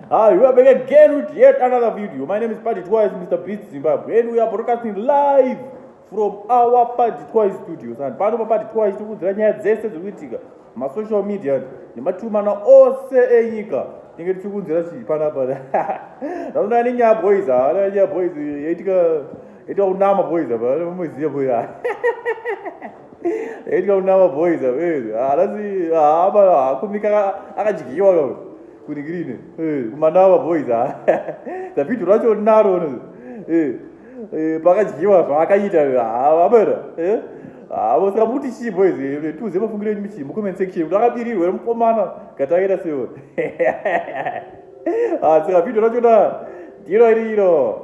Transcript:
Hi, we are back again with yet another video. My name is Paddy Twice, Mr. Beast Zimbabwe, and we are broadcasting live from our Paddy Twice studios. And pano pa Paddy Twice tikuudzira nyaya dzese dziri kuitika masocial media nematumana ose enyika tinge tichikuunzira chii panapa. Ndinoona nenyaya boys, ah, nyaya boys yaitika yaitika kunama boys apa, muziya boys. Yaitika kunama boys apa, eh, arasi apa akumika akadyiwa kuningirine eh, kumanama boys ah. Zavhidhio racho naro eh, eh, pakadyiwa zvaakaita abera eh avo saka muti chii boys tiuze mafungiro enyu muchii mucomment section kuti akabirirwa here mukomana kati akaita sewo. Ah, saka vhidhio racho na ndiro iriro.